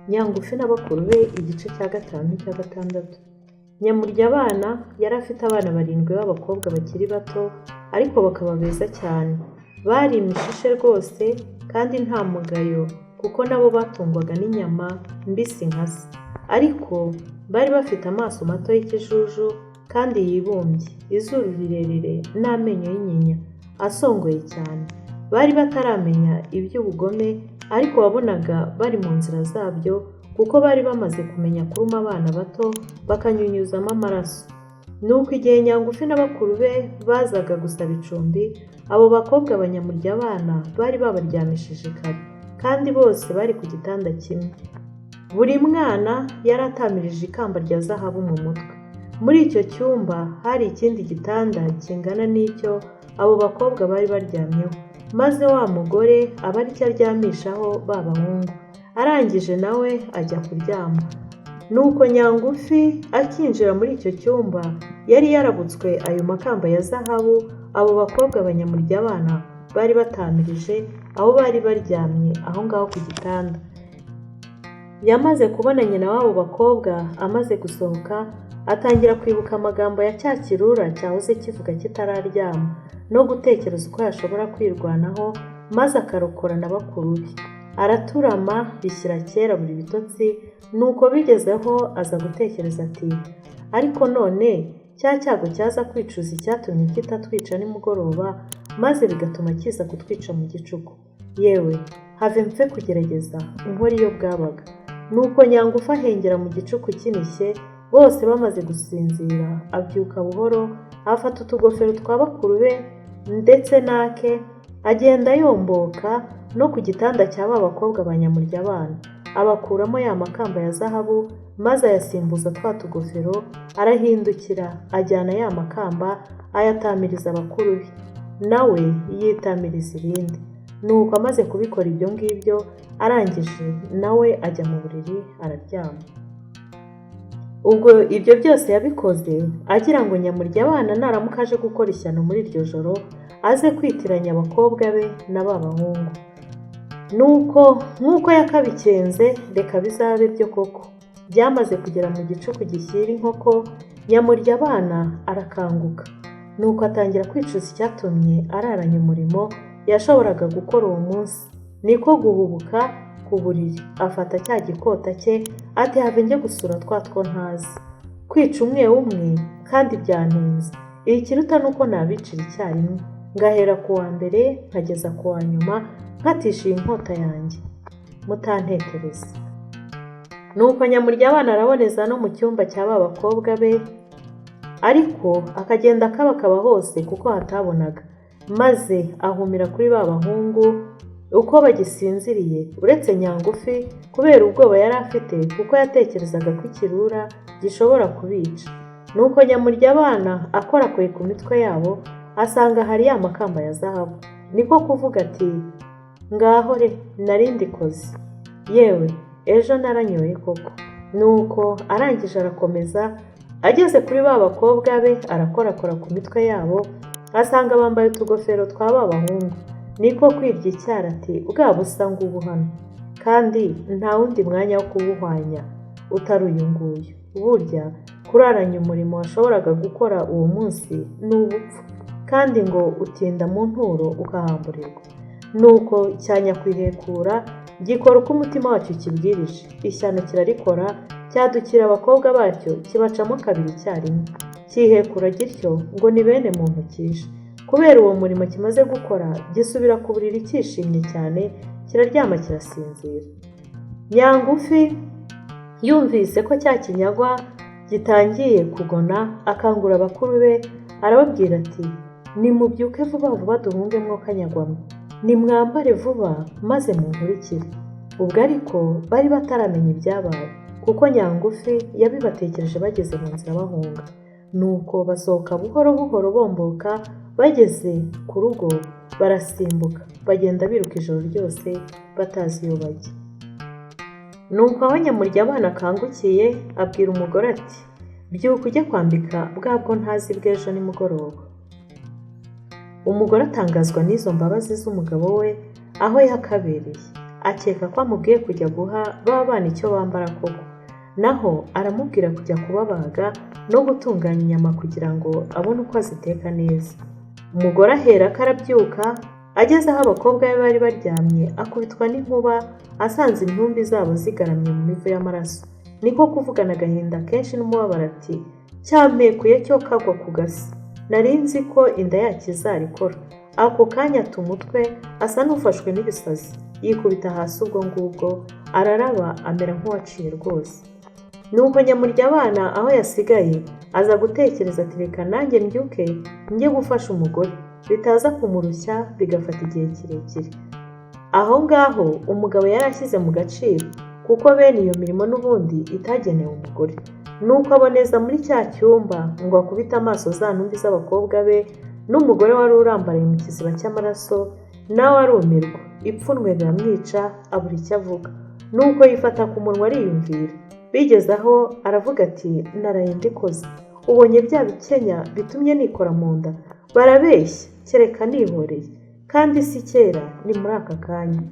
Nyangufi na bakuru be igice cya gatanu n'icya gatandatu. Nyamuryabana yari afite abana barindwi b'abakobwa bakiri bato ariko bakaba beza cyane. Bari imishishe rwose kandi nta mugayo kuko nabo batungwaga n'inyama mbisi nka se. Ariko bari bafite amaso mato y'ikijuju kandi yibumbye, izuru rirerire n'amenyo y'inyinya asongoye cyane. Bari bataramenya iby'ubugome ariko wabonaga bari mu nzira zabyo kuko bari bamaze kumenya kuruma abana bato bakanyunyuzamo amaraso. Nuko igihe Nyangufi na bakuru be bazaga gusaba icumbi, abo bakobwa ba Nyamuryabana bari babaryamishije kare, kandi bose bari ku gitanda kimwe. Buri mwana yari atamirije ikamba rya zahabu mu mutwe. Muri icyo cyumba hari ikindi gitanda kingana n'icyo abo bakobwa bari baryamyeho, maze wa mugore aba aricyo aryamishaho ba bahungu, arangije nawe ajya kuryama. Nuko Nyangufi akinjira muri icyo cyumba yari yarabutswe ayo makamba ya zahabu abo bakobwa ba Nyamuryabana bari batamirije aho bari baryamye aho ngaho ku gitanda. Yamaze kubona nyina w'abo bakobwa amaze gusohoka, atangira kwibuka amagambo ya cya kirura cyahoze kivuga kitararyama, no gutekereza uko yashobora kwirwanaho maze akarokora na bakuru be. Araturama bishyira kera buri bitotsi, nuko bigezeho aza gutekereza ati ariko none cya cyago cyaza kwicuza icyatumye kitatwica nimugoroba, maze bigatuma kiza kutwica mu gicuku. Yewe have mpfe kugerageza inkora iyo bwabaga. Nuko Nyangufi ahengera mu gicuku kinishye, bose bamaze gusinzira, abyuka buhoro, afata utugofero twa bakuru be ndetse n'ake, agenda yomboka no ku gitanda cya ba bakobwa ba Nyamuryabana, abakuramo ya makamba ya zahabu maze ayasimbuza twa tugofero, arahindukira ajyana ya makamba ayatamiriza bakuru be, nawe yitamiriza irindi. Nuko amaze kubikora ibyo ngibyo, arangije nawe ajya mu buriri araryama. Ubwo ibyo byose yabikoze agira ngo Nyamuryabana naramuka aje gukora ishyano muri iryo joro, aze kwitiranya abakobwa be na ba bahungu. Nuko nk'uko yakabikenze reka bizabe byo koko. Byamaze kugera mu gicuku gishyira inkoko, Nyamuryabana arakanguka. Nuko atangira kwicuza icyatumye araranye umurimo yashoboraga gukora uwo munsi. Niko guhubuka ku buriri, afata cya gikota cye ati have njye gusura twa two ntazi. Kwica umwe umwe kandi byantinze. Ikiruta ni uko nabicira icyarimwe, ngahera ku wa mbere nkageza ku wa nyuma nkatisha iyi nkota yanjye mutantetereza. Nuko Nyamuryabana araboneza no mu cyumba cya ba bakobwa be, ariko akagenda akabakaba hose kuko hatabonaga, maze ahumira kuri ba bahungu uko bagisinziriye, uretse Nyangufi kubera ubwoba yari afite kuko yatekerezaga ko ikirura gishobora kubica. Nuko Nyamuryabana akorakoye ku mitwe yabo, asanga hari ya makamba ya zahabu. Niko kuvuga ati ngaho re nari ndikoze, yewe ejo naranyoye koko. Nuko arangije arakomeza, ageze kuri ba bakobwa be arakorakora ku mitwe yabo, asanga bambaye utugofero twa ba bahungu. Niko kwirya icyara ati bwa busa ngubu hano, kandi nta wundi mwanya wo kubuhwanya utari uyu nguyu. Burya kuraranya umurimo washoboraga gukora uwo munsi ni ubupfu, kandi ngo utinda mu nturo ukahamburirwa. Nuko cya nyakwihekura gikora uko umutima wacyo ukibwirije, ishyano kirarikora, cyadukira abakobwa bacyo kibacamo kabiri icyarimwe. Cyihekura gityo ngo ni bene muntu cyishe. Kubera uwo murimo kimaze gukora, gisubira ku buriri cyishimye cyane, kiraryama kirasinzira. Nyangufi yumvise ko cya kinyagwa gitangiye kugona, akangura bakuru be arababwira ati nimubyuke vuba vuba duhunge mwokanyagwamo, nimwambare vuba maze munkurikire. Ubwo ariko bari bataramenya ibyabaye kuko Nyangufi yabibatekereje bageze mu nzira bahunga. Nuko basohoka buhoro buhoro bomboka, bageze ku rugo barasimbuka, bagenda biruka ijoro ryose batazi iyo bajya. Nuko aho Nyamuryabana akangukiye abwira umugore ati byuka ujye kwambika bwa bwo ntazi bw'ejo nimugoroba. Umugore atangazwa n'izo mbabazi z'umugabo we aho yakabereye, Akeka ko amubwiye kujya guha ba bana icyo bambara koko. Naho aramubwira kujya kubabaga no gutunganya inyama kugira ngo abone uko aziteka neza. Umugore aherako arabyuka, ageze aho abakobwa be bari baryamye akubitwa n'inkuba, asanze intumbi zabo zigaramye mu mivu y'amaraso. Niko kuvugana agahinda kenshi n'umubabaro ati: "Cyampekuye cyo kagwa ku gasi, nari nzi ko inda yacyo izarikora." Ako kanya ata umutwe asa n'ufashwe n'ibisazi, yikubita hasi ubwo ngubwo araraba, amera nk'uwaciye rwose. Nuko nyamurya abana aho yasigaye aza gutekereza ati: "Reka nanjye mbyuke njye gufasha umugore, bitaza kumurushya bigafata igihe kirekire." Aho ngaho umugabo yari ashyize mu gaciro, kuko bene iyo mirimo n'ubundi itagenewe umugore. Nuko aboneza muri cya cyumba ngo akubite amaso za ntumbi z'abakobwa be n'umugore wari urambaraye mu kiziba cy'amaraso, nawe arumirwa, ipfunwe riramwica, abura icyo avuga. Nuko yifata ku munwa ariyumvira. Bigeze aho aravuga ati: "Naraye ndikoze, ubonye bya bikenya bitumye nikora mu nda, barabeshya, kereka nihoreye, kandi si kera, ni muri aka kanya."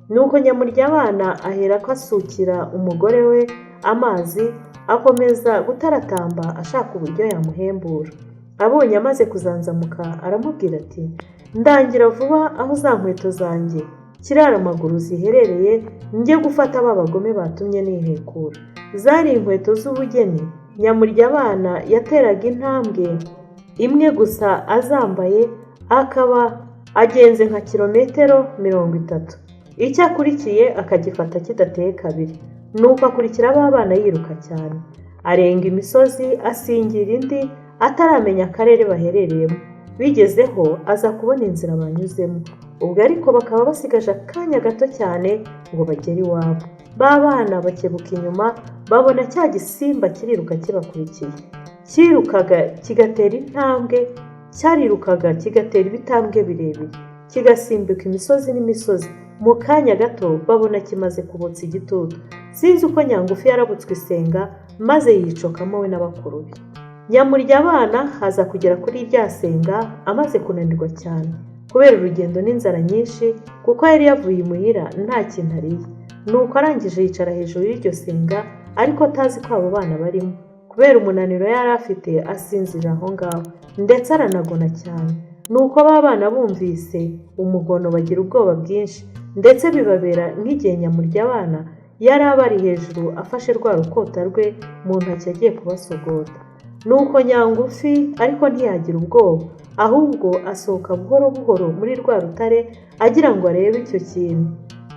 Nuko nyamurya abana ahera ko asukira umugore we amazi, akomeza gutaratamba ashaka uburyo yamuhembura. Abonye amaze kuzanzamuka aramubwira ati: "Ndangira vuba aho za nkweto zanjye kirara amaguru ziherereye, njye gufata ba bagome batumye nihekura." Zari inkweto z'ubugeni. Nyamurya abana yateraga intambwe imwe gusa azambaye akaba agenze nka kilometero 30, icyo akurikiye akagifata kidateye kabiri. Nuko akurikira ba bana yiruka cyane, arenga imisozi asingira indi, ataramenya akarere baherereyemo. Bigezeho aza kubona inzira banyuzemo ubwo, ariko bakaba basigaje akanya gato cyane ngo bagere iwabo. Ba bana bakebuka inyuma, babona cya gisimba kiriruka kibakurikiye. Cyirukaga kigatera intambwe, cyarirukaga kigatera ibitambwe birebire, kigasimbuka imisozi n'imisozi. Mu kanya gato babona kimaze kubotsa igitutu. Sinzi uko Nyangufi yarabutswe isenga maze yicokamo we n'abakuru be. Nyamurya abana haza kugera kuri rya senga amaze kunanirwa cyane kubera urugendo n'inzara nyinshi, kuko yari yavuye imuhira nta kintu ariye. Nuko arangije yicara hejuru y'iryo senga, ariko atazi ko abo bana barimo. Kubera umunaniro yari afite asinzirira aho ngaho, ndetse aranagona cyane. Nuko ba bana bumvise umugono bagira ubwoba bwinshi, ndetse bibabera nk'igihe nyamurya abana yari abari hejuru afashe rwa rukota rwe mu ntoki agiye kubasogota. Nuko Nyangufi ariko ntiyagira ubwoba, ahubwo asohoka buhoro buhoro muri rwa rutare agira ngo arebe icyo kintu.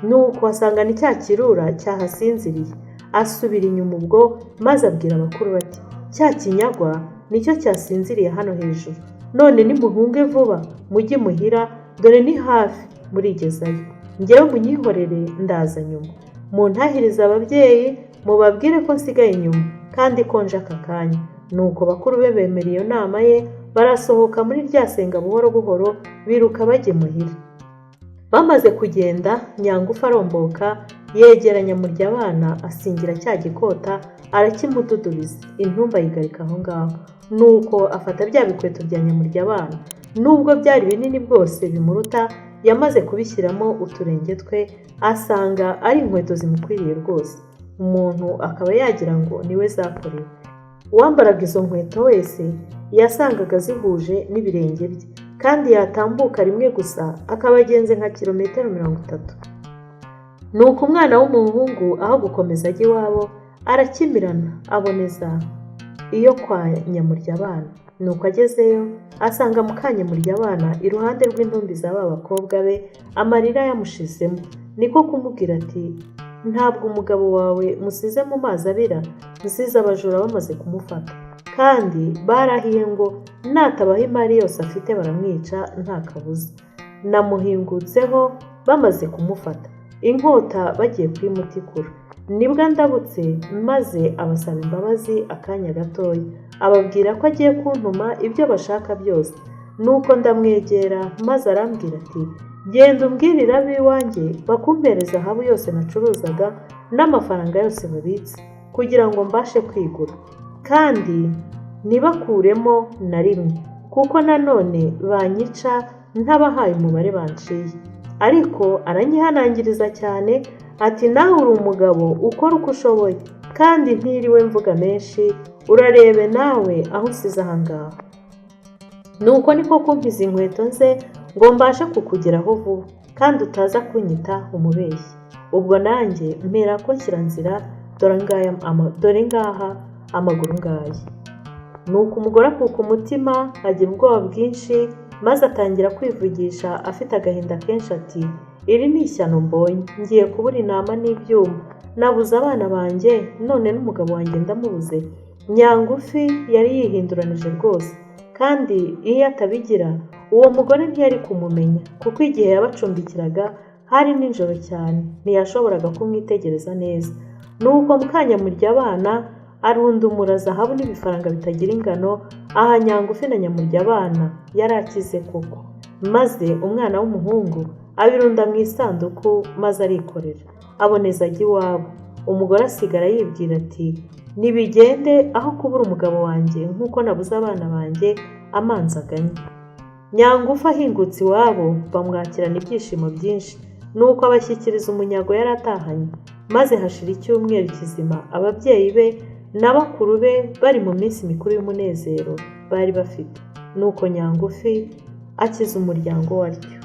Nuko asanga ni cya kirura cyahasinziriye. Asubira inyuma ubwo, maze abwira abakuru bati: "Cya kinyagwa nicyo cyasinziriye hano hejuru, none nimuhunge vuba mujye imuhira, dore ni hafi murigezayo. Ngewe munyihorere ndaza nyuma. Muntahirize ababyeyi, mubabwire ko nsigaye inyuma kandi ko nje aka kanya." Nuko bakuru be bemera iyo nama ye, barasohoka muri rya senga buhoro buhoro, biruka bajya imuhira. Bamaze kugenda, Nyangufi aromboka yegera nyamurya abana, asingira cya gikota arakimududubiza, intumbi ayigarika aho ngaho. Nuko afata bya bikweto bya nyamurya abana, nubwo byari binini bwose bimuruta, yamaze kubishyiramo uturenge twe asanga ari inkweto zimukwiriye rwose, umuntu akaba yagira ngo niwe zakorewe. Uwambaraga izo nkweto wese yasangaga zihuje n'ibirenge bye, kandi yatambuka rimwe gusa akaba agenze nka kilometero 30. Nuko umwana w'umuhungu aho gukomeza ajya iwabo arakimirana aboneza iyo kwa Nyamuryabana. Nuko agezeyo asanga Mukanyamuryabana iruhande rw'intumbi za ba bakobwa be, amarira yamushizemo. Niko kumubwira ati: "Ntabwo umugabo wawe musize mu mazi abira, nsize abajura bamaze kumufata, kandi barahiye ngo natabaha imari yose afite baramwica nta kabuza. Namuhingutseho bamaze kumufata, inkota bagiye kuyimutikura, nibwo ndabutse." Maze abasaba imbabazi akanya gatoya, ababwira ko agiye kuntuma ibyo bashaka byose. Nuko ndamwegera, maze arambwira ati: "Genda umbwirire ab'iwanjye bakumpere zahabu yose nacuruzaga n'amafaranga yose babitse, kugira ngo mbashe kwigura, kandi ntibakuremo na rimwe, kuko nanone banyica ntabahaye umubare banciye." Ariko aranyihanangiriza cyane ati: 'Nawe uri umugabo, ukora uko ushoboye, kandi ntiriwe mvuga menshi, urarebe nawe aho usize aha ngaha.' Nuko niko kumpa izi inkweto nze ngo mbashe kukugeraho vuba, kandi utaza kunyita umubeshyi. Ubwo nanjye mpera ko nshyira nzira, dore ngaha amaguru ngaya." Nuko umugore akuka umutima, agira ubwoba bwinshi, maze atangira kwivugisha afite agahinda kenshi ati: "Iri ni ishyano mbonye! Ngiye kubura intama n'ibyuma. Nabuze abana banjye, none n'umugabo wanjye ndamubuze." Nyangufi yari yihinduranije rwose, kandi iyo atabigira uwo mugore ntiyari kumumenya, kuko igihe yabacumbikiraga hari nijoro cyane, ntiyashoboraga kumwitegereza neza. Nuko Mukanyamuryabana arundumura zahabu n'ibifaranga bitagira ingano aha Nyangufi na Nyamuryabana. Yari akize koko. Maze umwana w'umuhungu abirunda mu isanduku, maze arikorera, aboneza ajya iwabo. Umugore asigara yibwira ati: "Nibigende, aho kubura umugabo wanjye nk'uko nabuze abana banjye amanzaganya." Nyangufi ahingutse iwabo, bamwakirana ibyishimo byinshi. Nuko abashyikiriza umunyago yari atahanye, maze hashira icyumweru kizima ababyeyi be na bakuru be bari mu minsi mikuru y'umunezero bari bafite. Nuko Nyangufi akiza umuryango waryo.